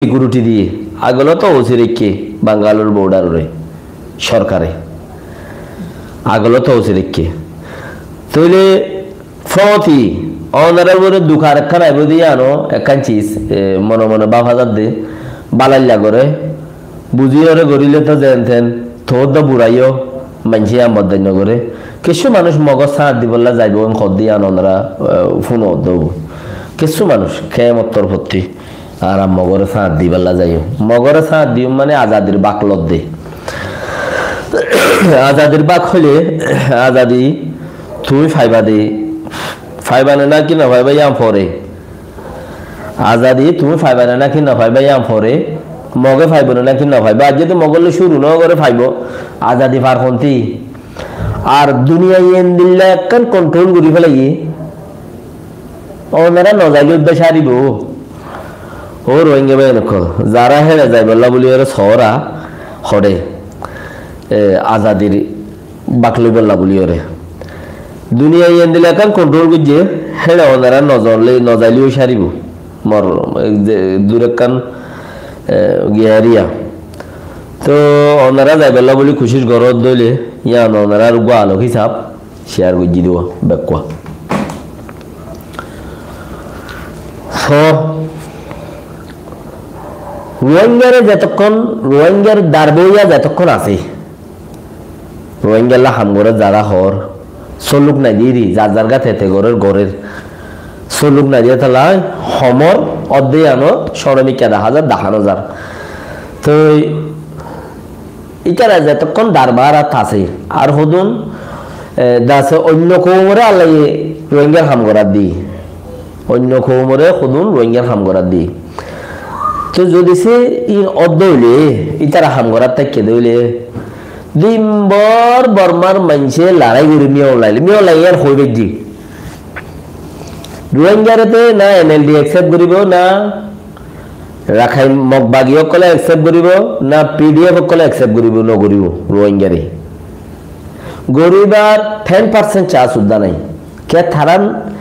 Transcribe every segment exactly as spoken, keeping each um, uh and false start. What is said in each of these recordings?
security diye, agolót ósi raikké Bangalor border ore sorkare. Agolót ósi raikké. Tóile fóti, onorar uore duk arekkán aibó de yíano ekkán sis, e, mone mone báfa zadde, bálailla gore, buzíyore goríle to zen ten, toódda buraiyó, maincé yían boddai nogore. Kessú manúic Mogor sáñt dibolla zaibó, en hoddé yían onora, e, fúnodde óibo. Kessú manúic, kemottor fottí. Ar Mogore sáñt dibolla zaiyó. Mogore sáñt diyum mane azadir bak lodde. Azadir bak hoile, azadi tuñí faiba de, faiba ne náki nofaiba yían fore. Azadi tuñí faiba ne náki nofaiba yían fore. Moge faibo ne náki nofaibo. Aijja de Mogor loi cúru nogore faibo. Azadi far hontí. Ar duniyai endilla ekkán control gorí félaiye. Onora nozaile uddá cáribo. Ó Rohingya bái ókkol, zara héçe zaibolla buli ore sóra hoçé, e, azadir bak loibolla buli ore. Duniyai endilla ekkán control goijje, héçe onora nozorle, nozaileo cáribo. Mor, e, ze, dur ekkán, e, giyariya. To onora zaibolla buli kucíc goró dóile, yían onorar uggwá alok hísab. Share goijjí dibo bekkúa. So, Rohingyare zetokkón, Rohingyar darboiya zetokkón asé, Rohingyalla ham gorer zara hoór, sóluk nai diri, zar zar gá tete gorer, gorer. Sóluk nai diri tala homor odde yíano cómikka dahá zar, dahá no zar. Toi Ítara zetokkón darbar asé, ar hodún, e, dase oinno koumore Allaye Rohingyar ham gorat di. Oinno koumore hodún Rohingyar ham gorat di. Toi zodi se in oddo óile, ítara ham gorat táikke de óile, din bor Bormar maincé lorai gorí Min Aung Hlaing, Min Aung Hlaing yían hoi baijjé. Rohingyare te na N L D accept goribo, na Rakhain Mog bagi ókkole accept goribo, na P D F ókkole accept goribo, no goribo Rohingyare. Goribar ten percent chance udda nai. Ke tarar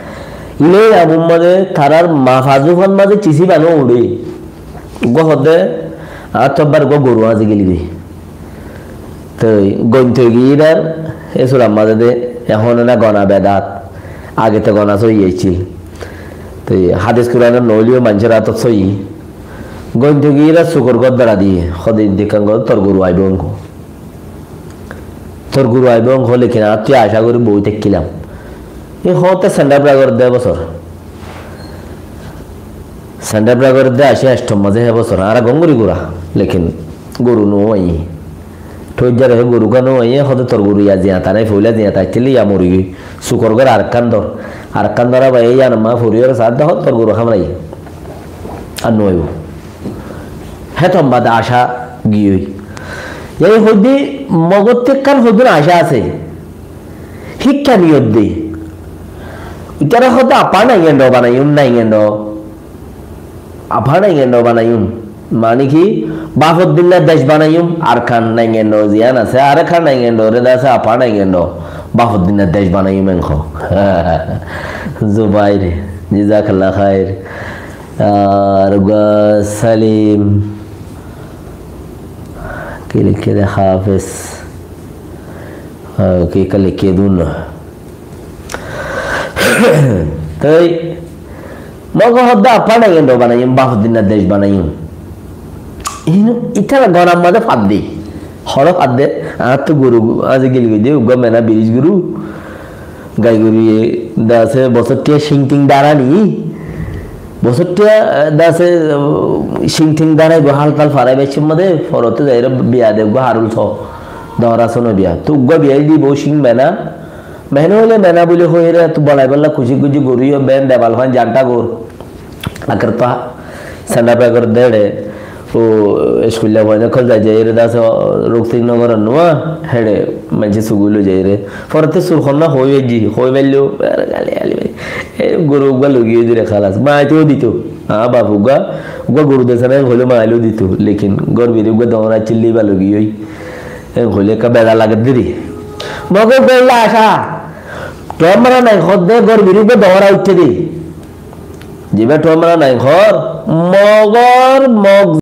loi abur maze, tarar mafa zufan maze cisi bano ude. Uggwá hodde, añáttu ebbar uggwá goru azi gelibe. Toi gointo giyé dar, e surar maze de, ehón ena gona bedat, age to gona sóiyi accíl. Toi hádis Kuranor no óileyo maincór átot sóiyi. Gointo giyé dar sukor gór dóra diye, hode dekkan gó tor goru aibo enko. Tor goru aibo enko, lekin añáttu acá gorí boi táikkilam. E hoóte sendabra goredde e bosór. Sendabra goredde aci anctor maze he bosór. Añára gom gorí gura. Lekin goru no aiyé. Toi jare he goru gán no aiyé, hode tor goru ya ziyata nai, foila ziyata accíl ya mori giyói. Sukor gór arekkán dór. Arekkán dóra bái, e yían ma fori ore saá de hó tor goru hámrai. Ar no aibo. Héton bade acá giyói. Yáni hoidde Mogottú ekkán hoddún acá asé. Híkka niyot de. Ítara hoó de Upper Naingendo banaiyum, Naingendo. Upper Naingendo banaiyum. Mani ki, bafot dinna dec banaiyum, Arkan Naingendo ziyán asé, Arkan Naingendo re de asé, Upper Naingendo. Bafot dinna dec banaiyum enko. Zubair, jazakallah khair. Ar uggwá Salim. Ki leikké de Hafez. Ah, ki ka leikké dun. Toi, Moge hoó de Upper Naingendo banaiyum, bafot dinna dec banaiyum. Inu, ítara gonar maze fadde. Horo fadde, añáttu goru, azi geli goi de, uggwá mena biris goru. Gai goruye de asé bosóttiya cíng-tíng darani. Bosóttiya, eh, de asé, uh, cíng-tíng daraibo hál-tal farai baiccór maze, forote zaire biya de uggwá harul so. Dóra so no biya. Toi uggwá biya dibo cíng mena. Mena óile mena buli hoiyóre, toi bolaibálla kucíc goijjé goruye, ben debal fan janta gor. Aker to sendabra goredde héçe, ó iskulla fuain ókkol zai zaiyóre de asé, ruk-tík no goron nuwa, héçe maincé sugui loi zaiyóre. Forotte sur honna hoi baijji, hoi baillo, ere gali gali bai. E goru uggwá logi ói dire halas. Maito dito. Añár baf uggwá, uggwá goru de sena, en hoile mailo dito. Lekin gór biri uggwá dóñr accíl de iba logi ói. En hoile ekka beda lage dire. Moge golla acá. Tomra nai hodde gór biri uggwá dóñr uiththé de. Ziba tomra nai hór, Mogor mog